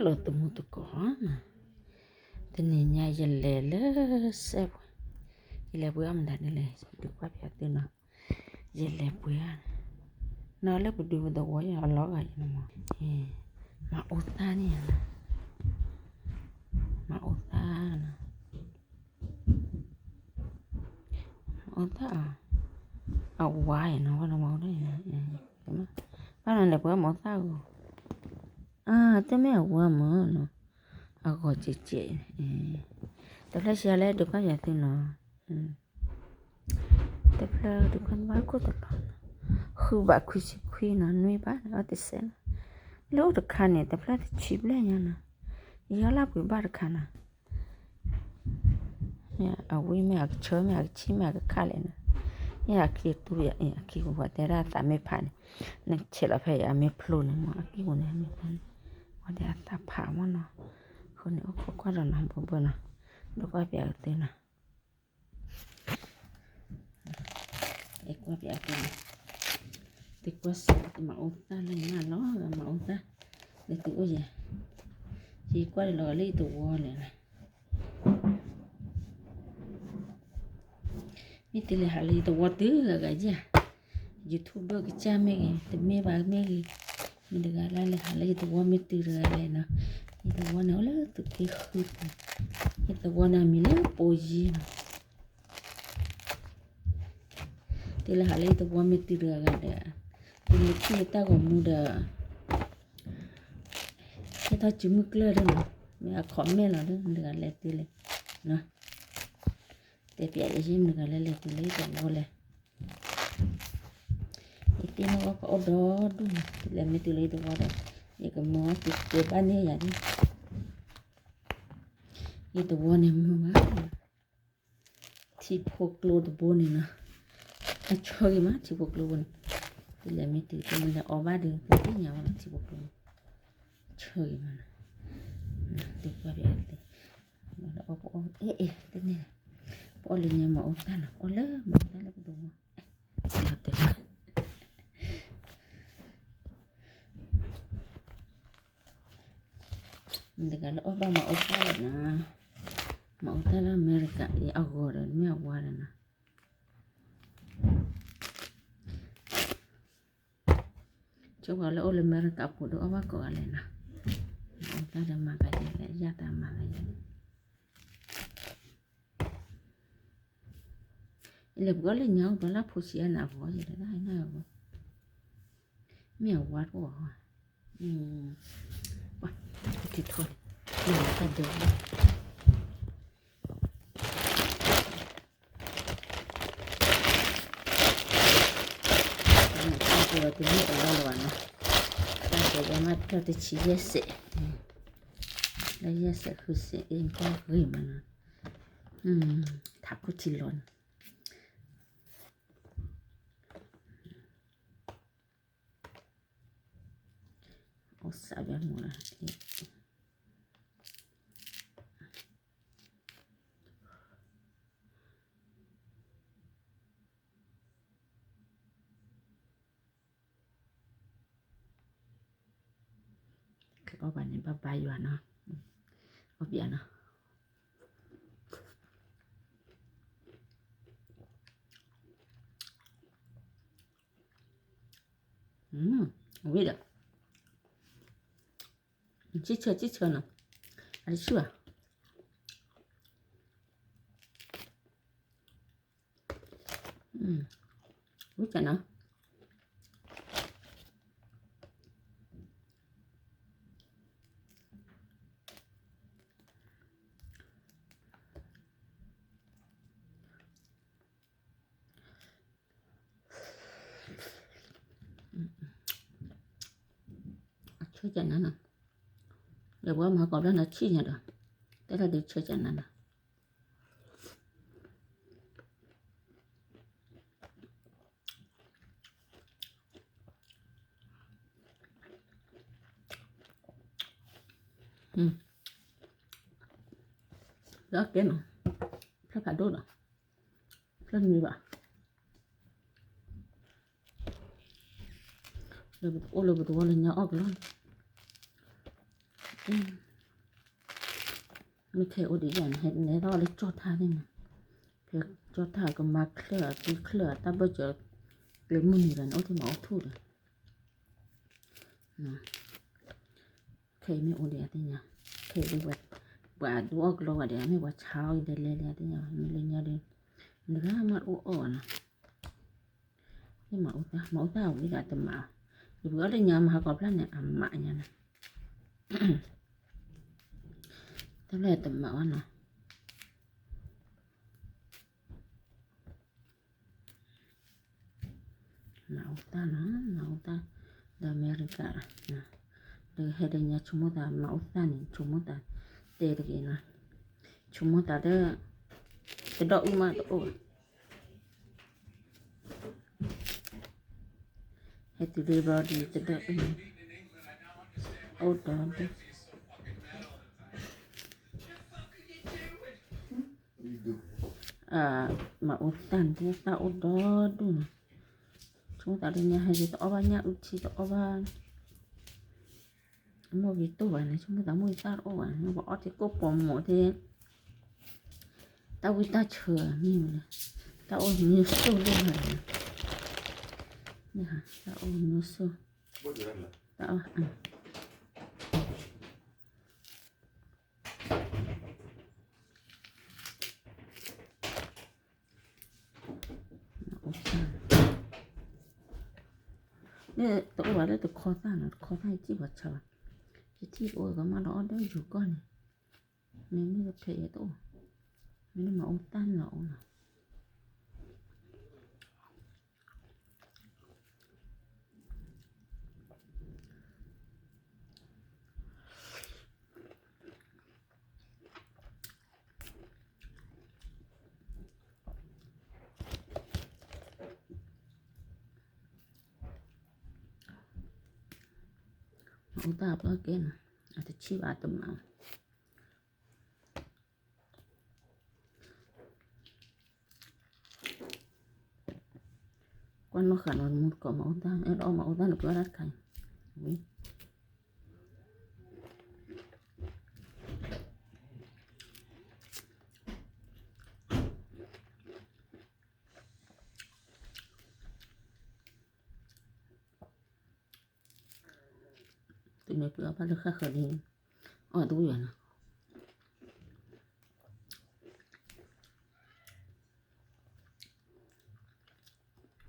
လီၤသမူသကိးနီၤ, တနံၤညါယလဲၤလၢစဲပူၤ, ယလဲၤပှ့ၤအီၣ်မတၤဒ်လဲၣ် ဒုးကွၢ်ပျးသုနီၤ, ယလဲၤပှ့ၤအီၣ်, နီၤလၢပဒုးပသဝီယအလီၤဂာ်ယနီၤမး, မၤအိၣ်သၣ်န့ၣ်, မၤအိၣ်သၣ်နီၤ အိၣ်သၣ်, အဝါအံၤနီၤ ဝဲနီၤမၤအိၣ်သၣ်, ဘၣ်နီၤလဲၤပှ့ၤအီၣ်မၤအိၣ်သၣ်ဂီၤ, တမ့ၢ်အဝါမးနီၤ, အဂီၤစဲးစဲး, တဖျၢၣ်ဆံးအါလဲၣ် ဒုးကွၢ်ပျးသုနီၤ, တဖျၢၣ်ဒုးကွၢ်ဘၣ်ခိၣ်တလီၤနီၤ, ဃုဘၣ်ခွံဆံခွံနီၤ နွံဘၣ်န့ၣ် အီၣ်တစဲးနီၤ, လၢအိၣ်တခါန့ၣ် တဖျၢၣ်တဆံဘျဲၣ်ညါနီၤ, ယဟီၣ်လၢပှ့ၤဘၣ်တခါနီၤ အဝံၣ်မ့ၢ်အကဆၢမ့ၢ်အကဆံၣ်မ့ၢ်အကခၣ်လဲၣ်နီၤ, မ့ၢ်အခံတူၢ်ယအခံကဝီၤတဲဒၣ်အသးမ့ၢ်ဖးန့ၣ်, နဆဲးလီၤဖဲအမ့ၢ်ဖျိန့ၣ်မ့ၢ်အကံၢ်ဝဲန့ၣ်မ့ၢ်ဖျိန့ၣ်, ဝဲဒၣ်အသးဖးမ့ၢ်နီၤ, အဃိန့ၣ်အိၣ်ခိးကွၢ်ဒီးနီၤ ဘိဘၢနီၤ, ဒိၣ်ကွၢ်ပျးကသ့နီၤ အဲကွၢ်ပျးကသ့နီၤ, သုကွၢ်စး မၤအိၣ်သၣ်လၢနၤလီၤ မၤအိၣ်သၣ်, လၢသုအိၣ်ယဲ, ယကွၢ်လီၤလၢယသဝီလဲၣ်နီၤ မ့ၢ်တုၤလဲၤဟးလၢယသဝီတုၤဂၤဂၤယဲၢ်, YouTuber ကစၢ်မ့ၢ်ဂ့ၤ တမ့ၢ်ဘၣ်မ့ၢ်ဂ့ၤ, မ့ၢ်တဂၤလၢလဲၤဟးလၢယသဝီမ့ၢ်တုၤတဂၤလဲၣ်နီၤ, ယသဝီန့ၣ်အိၣ်လၢသုးက့ဃုပူၤ, ယသဝီန့ၣ်အမံၤလၢပိယံနီၤ, တုၤလဲၤဟးလၢယသဝီမ့ၢ်တုၤတဂၤဂၤဒီး, တုၤမ့ၢ်ထံၣ်ယတၢ်ဂီၤမူဒီး ဟဲထီၣ်စုမုၢ်ကျၢၢ်ဒၣ်နီၤ, မ့ၢ်အ comment လီၤဒၣ် မ့ၢ်တဂၤလဲၤတုၤလဲၣ်နီၤ, တဲပျးယဲ မ့ၢ်တဂၤလဲၤလဲၤတုၤလၢယသဝီလဲၣ်, ယသ့ၣ်နီၣ်ဝဲပှၤအိၣ်ဒီဒူၣ်နီၤ, တုၤလဲၤမ့ၢ်တုၤလၢယသဝီဒီး, ယကမၤအီၣ်သုကဲဘၣ်န့ၢ်ယၤဒၣ်, ယသဝီန့ၣ်မုာ်မး ထံဖိကျိတဘိန့ၣ်နီၤ, အဆၢဂ့ၤမး ထံဖိကျိဘိန့ၣ်, တုၤလဲၤမ့ၢ်တုၤတုၤလဲၤအီၣ်ဘၣ်ဒီး တသ့ၣ်ညါဘၣ်နီၤ ထံဖိကျိန့ၣ်, ဆၢဂ့ၤမးနီၤ, သုကွၢ်ပျးသု, အီၣ်ပအီၣ် အဲၣ်အဲၣ် တန့ၢ်, ပအီၣ်လၢညါမၤအိၣ်သၣ်နီၤ အီၣ်လၢမၤအိၣ်သၣ်လၢပဒိၣ်မး မ့ၢ်တဂၤလၢအီၣ်ဘၣ်မၤအိၣ်သၣ်လီၤနီၤ, မၤအိၣ်သၣ်လၢအမဲရကၤအံၤအဂီၤဒီး မ့ၢ်အဝါဒီးနီၤ, ဆိပှၤလၢအိၣ်လၢအမဲရကၤပူၤဒီးအီၣ်ဘၣ်ကိးဂၤလဲၣ်နီၤ, မၤအိၣ်သၣ်ဒီးမၤဂၤယဲလဲၣ် ယၢ်တၢ်မၤဂၤယဲလဲၣ် လဲၤပှ့ၤအီၣ်လၢညါအိၣ် ပှၤလၢဖိဆံးအနၢ်ဂီၤယဲလဲၣ် ဒၣ်နၢ်ဂီၤ, မ့ၢ်အဝါတအိၣ်, ပှၤထံထီၣ်န့ၣ် မ့ၢ်တၢ်ဒိး တၢ်ဒိးတမ့ၢ်အလီၢ်လၢၤဘၣ်နီၤ, တၢ်ဒိးဝဲမ့ၢ်တၢ်တဆံယဲၢ်စဲး, လၢယဲၢ်စဲးဃုစဲးအံၤ ကီၢ်ဂ့ၤမးနီၤ, ထးခိၣ်ထံလီၤန့ၣ် အိၣ်စးဘၣ်မူလၢ ကဲအီၣ်ဘၣ်န့ၣ် ဘၣ်ဘါယွၤနီၤ, အီၣ်ပျးနီၤ, ဝံၤဒီး ဆံၣ်ဆၢဆံၣ်ဆၢနီၤ, အတဆူၣ်ဧါ, ဝံၤကနီၤ အဆၢကနၤနီၤ, ဒီးပှၤမၤကိးဘျီနီၤဆံၣ်ညါဒီး, တဲဒၣ်ဒုးဆၢကနၤနီၤ, ဒီးကဲနီၤ, ဖျၢၣ်ဖးဒိၣ်နီၤ, ဖျၢၣ်တမံၤဘၣ်, လၢပအိၣ်လၢပတဝီလၢညါအီၣ်ကလီၤ, မ့ၢ်ခဲအံၤအိၣ်ဒံးယၤန့ၣ် ဟဲနဲထီၣ်လၢကၠီၣ်ထၣ်သ့ၣ်မး, ဖဲကၠီၣ်ထၣ်ကမၤချၢၣ်အီၤ သံချၢၣ်အီၤ တၢ်ဘၢၣ်စၢၤ ကျဲမုၢ်နံၤလီၤန့ၣ် အိၣ်ထဲမၤအီၣ်ထူၣ်ဒီး ခဲအံၤမ့ၢ်အိၣ်ဒံးအသ့ၣ်ညါ, ခဲအံၤဒ်ပှၤဒူအီၣ်ကလီဝဲဒံး မ့ၢ်ပှၤဆါအီၣ်အံၤဒဲးလဲၣ်လဲၣ် အသ့ၣ်ညါဘၣ် မ့ၢ်လၢညါဒီး နဂၤမ့ၢ်အိၣ်အီၣ်ဘၣ်နီၤ, မၤအူသၣ် မၤအူသၣ်ဝံၤဒီးတမၤ, ယပှ့ၤအီၣ်လၢညါမၤဟးဂီၤဖျၢၣ်န့ၣ် အမးညါနီၤ, တၢ်ဖျၢၣ်တမၤဘၣ်နီၤ မၤအူသၣ်နီၤ မၤအူသၣ် ဒီးအမဲရကၤ ဒီးဟဲဒီးညါဆိကမိၣ်သးမၤအူသၣ်န့ၣ် ဆိကမိၣ်သးတဲတဂ့ၤနီၤ ဆိကမိၣ်သးဒီး တဒီအုၣ်မးတအိၣ်ဘၣ် ဟဲတုၤလၢဘျီဒ်တဒီအုၣ်န့ၣ် အိၣ်ဒီးဒူၣ် မၤအူသၣ်န့ၣ် သၣ်အိၣ်ဒီဒူၣ်နီၤ, ဆိကမိၣ်သးလၢညါဟဲက့ၤတအီၣ်ဘၣ်ညၣ်အုၣ်ထံ တအီၣ်ဘၣ် မိၢ်ဂ့ၤတိၢ်ဘၣ်န့ၣ် ဆိကမိၣ်သးမိၢ်ဂ့ၤသၣ်တအိၣ်ဘၣ်န့ၣ် ပှၤအီၣ်ထဲကိၣ်ပိာ်မုၣ်ထဲ တၢ်ဝံတၢ်ဆၢမ့ၢ်မနုၤလဲၣ်, တၢ်အိၣ်မံဆိၣ်လိၣ်မနုၤလဲၣ်, တၢ်အိၣ်မံဆိၣ်, တၢ်အိၣ် မ့ၢ်တအိၣ်ဘၣ်လၢတခီသၣ်နီၤ, တခီသၣ်ယစံၣ်ပှၤဆါဘၣ်, ယထံၣ်တအိၣ်ကမၣ်လီၤအီၣ်ဒီးယူၤကီၢ်န့ၣ်, မ့မ့ၢ်တဖဲအံၤတအိၣ်, မ့ၢ်မၤအူသၣ်န့ၣ်လီၤအိၣ်နီၤ. မၤအူသၣ်အပှၢ်ကဲနီၤ, အတဆံၣ်ဘၣ်အတမၤ ကွၢ်နီၣ်ဃာ်နီၤ မူတကိးမၤအူသၣ် အဲၣ်ဒိးအီၣ်မၤအူသၣ်န့ၣ် ကွၢ်ဒၣ်တခါအံၤ ဝံၤ တုၤန့ၣ်ပှ့ၤအီၣ်ဘၣ်လၢဃၣ်ဃၢၤလံ, အီၣ်တဝံၣ်ဘၣ်နီၤ,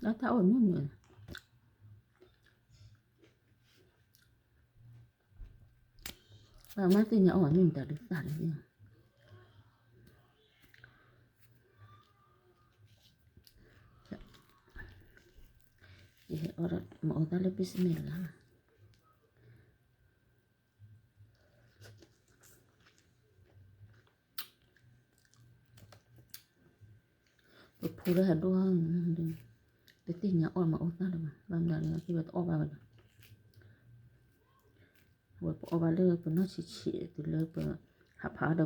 လၢတၢ်အိၣ်မုာ်မုာ်န့ၣ် ပှၤမၤသ့ၣ်ညါအီၣ်မ့ၢ်မတၤဒုးသၣ်လၢသ့ၣ်ညါ, ယဟဲအီၣ်ဒီးမၤအူသၣ်လၢ basement တဂၤ ပဖိလၢဟဲဒိၣ် တသ့ၣ်ညါအီၣ်မၤအူသၣ်လၢၤဘၣ် ဘၣ်မနုၤလဲၣ် သ့ၣ်ဝဲတအီၣ်ဘၣ်ဝဲဒီး ဝဲပအီၣ်ဘၣ်လၢပနီၢ်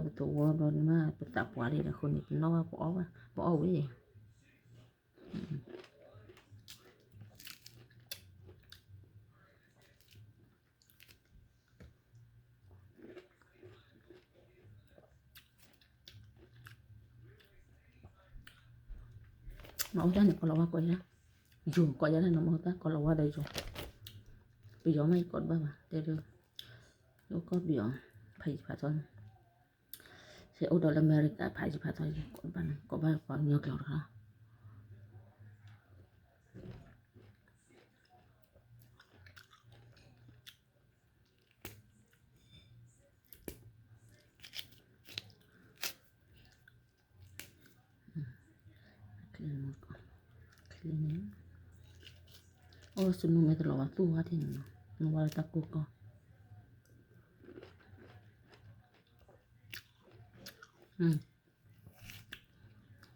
ဆံးဆံး တုၤလၢပဟးဖးအီၣ်ဒီးပသဝီဘျီန့ၣ်မး ပသးပှၢ်လံဒီး အဃိန့ၣ် ပနီၢ်ဘၣ်ပအီၣ်ဘၣ် ပအီၣ်ဝဲ မၤအူသၣ်န့ၣ် ကီၢ်လီၤဝါကိးယါ, ယိၤကိးယါလၢနီၤ မၤအူသၣ်ကီၢ်လီၤဝါဒီးယိၤ, ပယီၤမးယကိးတဘၣ်ဘၣ် တဲဒၣ်, ယကီၢ်ပယီၤ, ဖးယံၤဖးထီန့ၣ်, ယအိၣ်ဒီးလၢအမဲရကၤ ဖးယံၤဖးထီ ယကိးတဘၣ်န့ၣ် ကိးဘၣ်ပှၤကညီကျိာ်တခါ အိၣ် စနူမဲာ်တလီၤဝဲသူၣ်ဝါထံၣ်န့ၣ်နီၤ နဝဲလၢတၢ်ကိၢ်ကီၢ်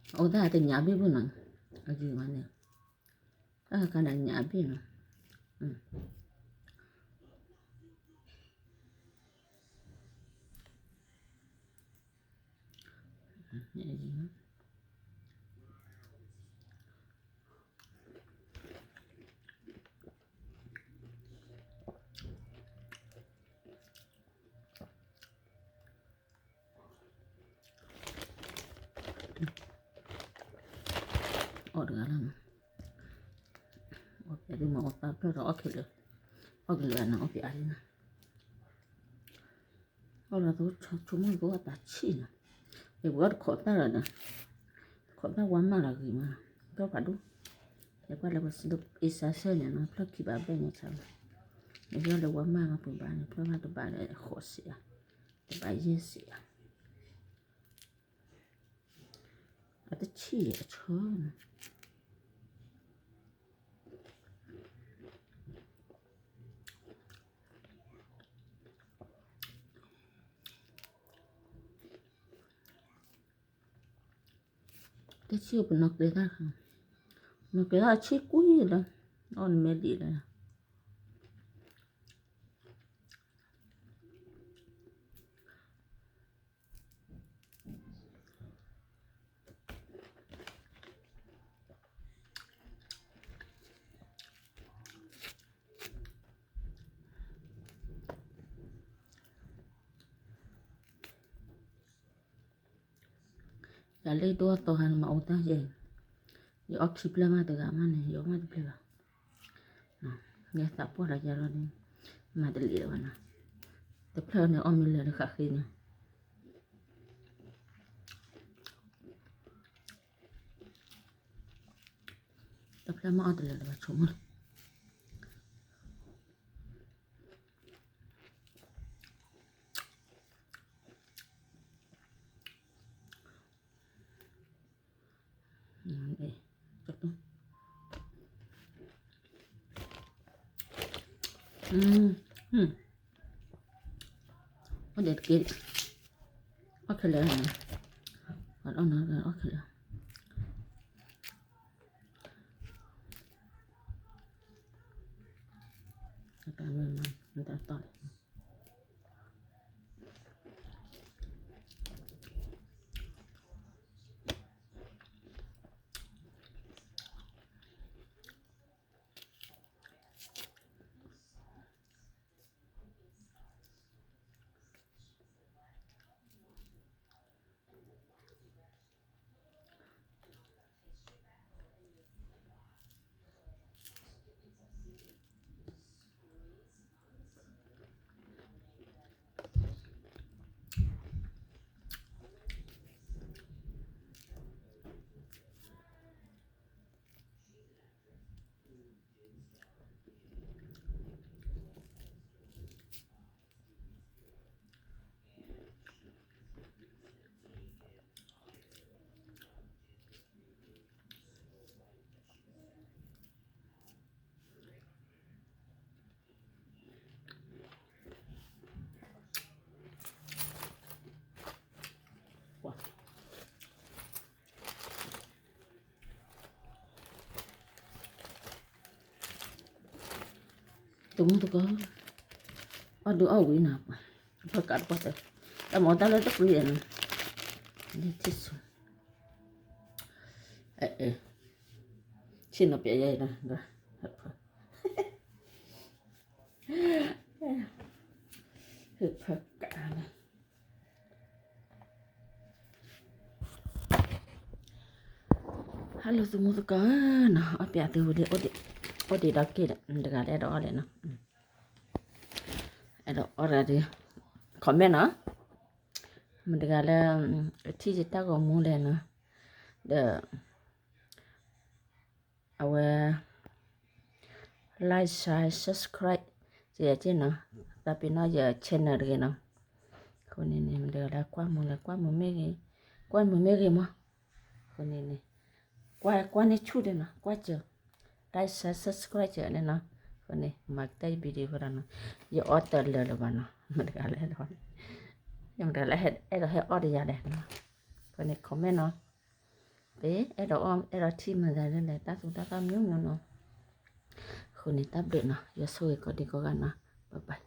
အအိၣ်သၣ်တညးဘ့ၣ်ဘၣ်နီၤ အယံၤမးန့ၣ် တၢ်ကနၣ်ညးဘ့ၣ်နီၤ အ အီၣ်တဂၤလီၤနီၤ, အီၣ်ပျးဒုးမၤအီၣ်သးဖျၢၣ်ဒီးအီၣ်ခဲလၢာ်, အီၣ်ကလၢာ်နီၤ အီၣ်ပျးဒုးနီၤ, အီၣ်လီၤသဆိကမိၣ်သကိးအတၢ်ဆံၣ်နီၤ, ယပှၤတခိးသၣ်လီၤဒီး, တခိးသၣ်ဝါမၢ်လီၤဂ့ၤမး, ဒီးဖးဒိၣ်, ယကွၢ်လၢပှၤစံးဒိၣ်အ့စါဆၢန့ၣ်နီၤ ဖျၢၣ်ခံဘၣ်ဘၣ်ညါဆါ, ယကွၢ်လၢဝါမၢ်မးပှၤဘၣ်န့ၣ် ဖျၢၣ်မးတဘၣ်ဒီးဃိးစံးဧါ, တဘၣ်ယဲၢ်စံးဧါ အတဆံၣ်အဆၢနီၤ, တဆံၣ်ပနီၣ်ကျဲၤတၢ်, နီၣ်ကျဲၤတၢ်အဆံၣ်ကွံာ်လီၤ, အီၣ်နမဲဒံးလီၤ. ယလၢဒိၣ်အသီဟါန့ၣ်မၤအီၣ်တၢ်ယဲ, ယအီၣ်ခံဖျၢၣ်မးတဂၤမးန့ၣ် ယအီၣ်မးတဖျၢၣ်ဘၣ်, ယသးပှၢ်ဒီးယၤလီၤန့ၣ်, မၤတလံၤလၢၤဘၣ်နီၤ, တဖျၢၣ်န့ၣ်အီၣ်မ့ၢ်လၢာ်တဃးဃ့န့ၣ် တဖျၢၣ်မ့ၢ်အီၣ်တလၢာ်လၢၤဘၣ်ဆိကမိၣ်လီၤ. အီၣ်ဒဲးတက့ၢ်, အီၣ်ခဲလၢာ်, အီၣ်ခဲလၢာ်, တၢ်မ့ၢ်မၤတၢ်တီၢ်လီၤ. တမူတကိး, အီၣ်ဒုးအီၣ်ဝံၤနီၤ, ဖၢကးတပှၢ်တၢၢ်, တၢ်မၤတၢ်လၢတပှံၤနီၤ, ထံၣ်ဆူ, ဆ့ၣ်နီၤပျဲယဲအံၤနီၤ, ဟၢဖၢကးနီၤ. Hello သုမူသကိးနီၤ, အီၣ်ပျးသုဝံၤလံ, အိၣ်ဒံးဒီးက့ၢ်, မတဂၤလၢအဲၣ်ဒိးအီၣ်လဲၣ်နီၤ, အဲၣ်ဒိးအီၣ်တဂၤဒီး comment နီၤ, မတဂၤလၢ ထံၣ်ယတၢ်ဂီၤမူလဲၣ်နီၤ, ဒီး အဝဲ like share subscribe ယဲက့ၢ်နီၤ, သးပ့ၤနီၣ်ယ channel တဂ့ၤနီၤ, အဃိန့ၣ်န့ၣ် မတဂၤလၢကွၢ်မူလဲၣ်, ကွၢ်မူမ့ၢ်ဂ့ၤ, ကွၢ်မူမ့ၢ်ဂ့ၤမး, အဃိန့ၣ်န့ၣ် ကွၢ်ကွၢ်န့ၢ်ဆူၣ်ဒၣ်နီၤ, ကွၢ်စၢၤ like share subscribe စၢၤန့ၣ်နီၤ, အဃိန့ၣ် မၤကတၢၢ်ယ video ဃိဒၣ်နီၤ, ယအီၣ်တလၢာ်လၢၤဘၣ်နီၤ, မတဂၤလၢအဲၣ်ဒိး, မတဂၤလၢအဲၣ်ဒိးဟဲအီၣ်ဒီးယၤလဲၣ်နီၤ, အဃိန့ၣ် comment နီၤ, ပအဲၣ်ဒိးအီၣ်အဲၣ်ဒိးထံၣ်မတၤလဲၣ်လဲၣ် တၢ်သူတၢ်သၣ် မျိုးမျိုး နီၤ, အဃိန့ၣ်တၢ်ဘျုးနီၤ, ယွၤဆိၣ်ဂ့ၤကိးဒံကိးဂၤနီၤ, bye bye.